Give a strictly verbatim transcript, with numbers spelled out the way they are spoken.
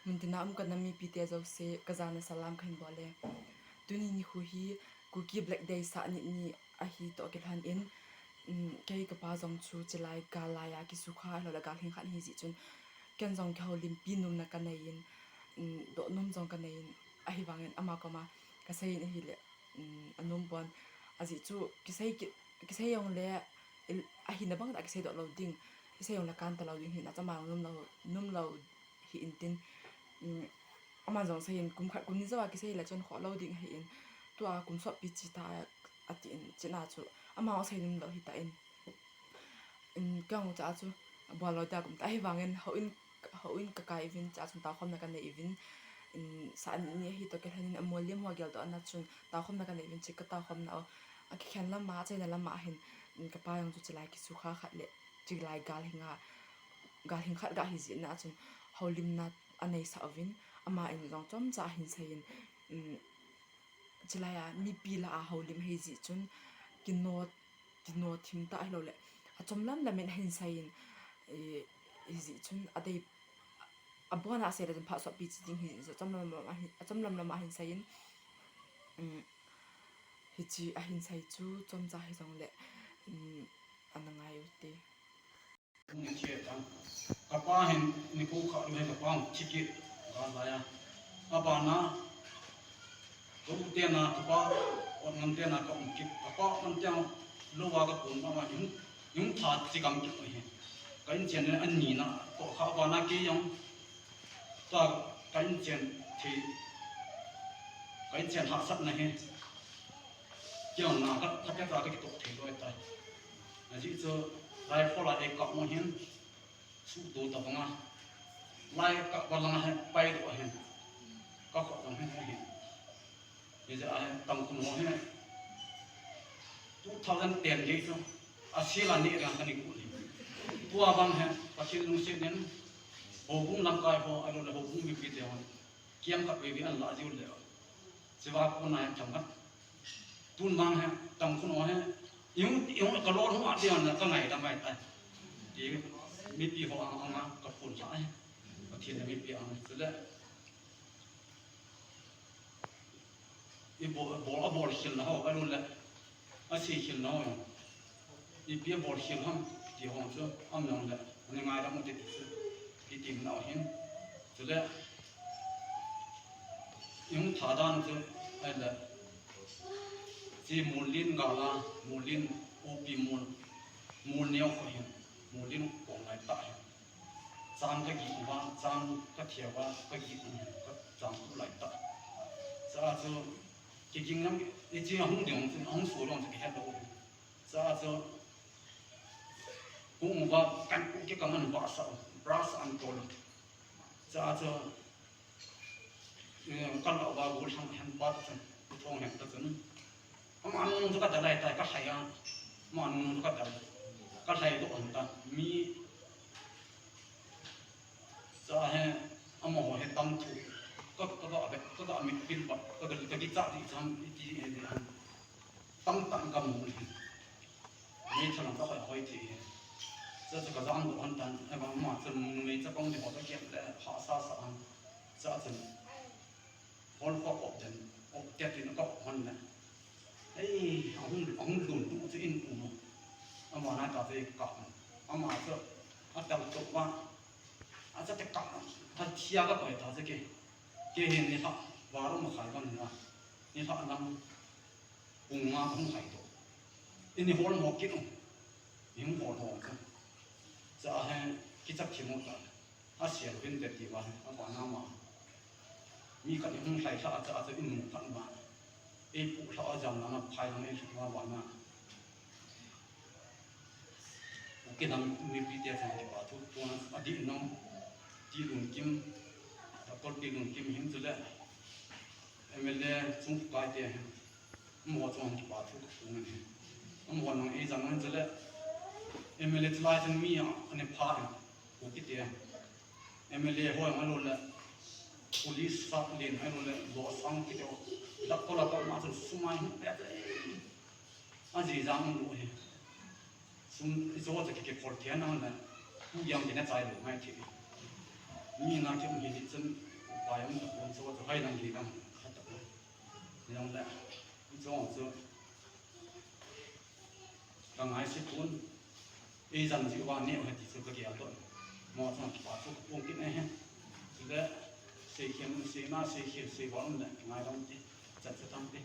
Muntina um kanam mipite jouse, kajana salam kahin bol e. Tuni nikho hi Kuki Black Day sah nit ni ahi toh kilhon in, um, kei kapa jong chu chilai gal laiya kisukha ahilou le gal lhingkhat ahi jeh chun, ken jong kihoulimpi nomna kanei in, um, doh nom jong kanei in, ahivangin ama koma kasei in ahile, um, anom pon, ajeh chu kisei kit, kisei jongle, il-, ahina bang tah kisei doh lou ding, kisei jongle kan talou ding ahin, achama jong nom lou, nom lou hi intin, um, ama jong seiyin kum khat kum ni jouva kisei le chun khoh lou ding ahin, tua kum sotpi chi ta atin, chuna chu ama jong seinom lou hita in, um, kei jong cha chu bol lou dia kum ta ahivangin houin, houin kakai uvin cha chun taokhomna kanei uvin, um, sah nit ni ahi toh kilhon in amolem ho geldohna chun taokhomna kanei uvin, chu kataokhomna u akikhen lama, achaina lama hin, um, kapa jong chu chilai kisukha khat le chilai gal lhinga, gal lhingkhat ga hi jeh na chun houlimna aneisah uvin, ama in jong chomcha ahin seiyin, um, chilai a mipi lah a houlim ahi jeh chun kino, kino thim tah ahilou le achom lam lam in ahin seiyin, eh, ahi jeh chun adei, abona asei le chun phat sotpi chi ding ahi jeh chun achom lam lam ahin, achom lam lam ahin seiyin, um, hiche ahin sei chu chomcha hijongle, um, ana ngai ute. Ni chia tan. Kapa hin nikho khat lou hin kapa thi kit, gal laiya. Abana, ka u tena, kapa, ot ngan tena ka um kit. Kapa ngan tena, louva ka kun mama in, in tha chi kam kit ahi. Ka inchen le ani na, toh kha abana kei jong, ta ka inchen thi, ka inchen hahsatna hi. Kei jong na ka, ka pia ka kitoh thei lou tai. Ajeh chu rifle a eikap mo hin, suhto tabanga. Lai kap balanga hin, paidoh ahin. Ka khoh jong hin ahin. Hijeh a hin, Tangkhul ho hin. Two thousand ten gei chu. Asil a neh ding a kani kul hi. Tua bang hin, Pathen lungset in. Houbung lamkai ho, ahilou le houbung mipite hon. Kiam khat veve ahin lah jiu le. Chiva kona hin themkhat. Tun vang hin, Tangkhul ho hin, ihung, ihung ka lol hung a ti hon ka ngaidam mai tai. Ti mipi ho ang, ang a ka phone sa e. Pathen le mipi ang. Chule. I bol, bol, abol khel na ho, ahilou le. Asei khel na ho. Ipi abol khel ham, ti ho chu, aum jong le, ani ngaidam u ti ti chu, i tim nau hin. Chule, i hung tha dan chu, ahile, chi Molin gal a, Molin upi mol, mol neo kho hin, Molin kong lai tah hin. Chang ka gih uva, chang ka thia uva, ka gih u, ka chang tu lai tah. Cha chu, kiging lam, i chi ahung ding chu, ahung so ding chu kihet lou. Cha chu, hung uva, kan ku kikam an vah sa, brush an tol. Cha chu, eh, kan la uva, gul hang hen pa ta chun, thong hen ta chun. Ama nung chu ka dalai tai, ka lhai a. Ama nung chu ka dal. Ka lhai doh an ta. Mi Cha he, amaho he tam thu. Ka, ka, ka, ka, ka, ka mit pil ba, ka, ka, ka kicha di chang, i ti, i ti han. Tam tam ka mu hi. Meitha lang ka hoi, hoi ti hi. Cha, cha ka jang doh han tan, e bang ma cha numei chapang di ho ka kiam le, ha sa sa han. Cha cha. Hol ko op den, op te tin ko hon le. Ei, ahung, ahung dun tu chu in um. Ama na ta te ka. Ama chu, a tal to ba. A cha te ka. A thia ka koi ta che ke. Ke hin ni ha, ba ro ma khai ban na. Ni ha lang. Pung nga hung hai to. Ini hol mo kit um. Ni hol mo ka. Cha he, kichak thi mo ta. A sial vin te ti va, a va na ma. Mi khat i hung lhai lha a cha a cha in mu khat ma. Ei pu lha a jam na na phai lang ei lha va na. U ke nam mi pi te chang ki pa thu, tu na a di no. Ti lun kim, a kol ti lun kim hin chu le. M L A chung kai te hin. Amaho chun kipa thu ka phung in. Amaho nang ei jang nang chule. M L A chulai chun mi a, ani pha in. Ku kiti a. M L A ho jong ahilou le. Police sap len ahilou le. Lo sang kiti a. Lak ko lak ko ma chun sumai hin pe te. A ji jang lo hi. Sum i cho cha ki, ki khol thian ang le. Pu yang ki na chai lo ngai thi. Mi na kium hi chun upai um tapon chu, chu hai lang hi lang khat tapon. Nang le, chu chu. Ka ngaise pon, ei jam ji uva neo he ti chu ka gel doh. Mo chang kipa chu ka pung kit e he. Chule, sei khem, sei na, sei khem, sei bol um le, ngai lam ti, chat chu tam ti.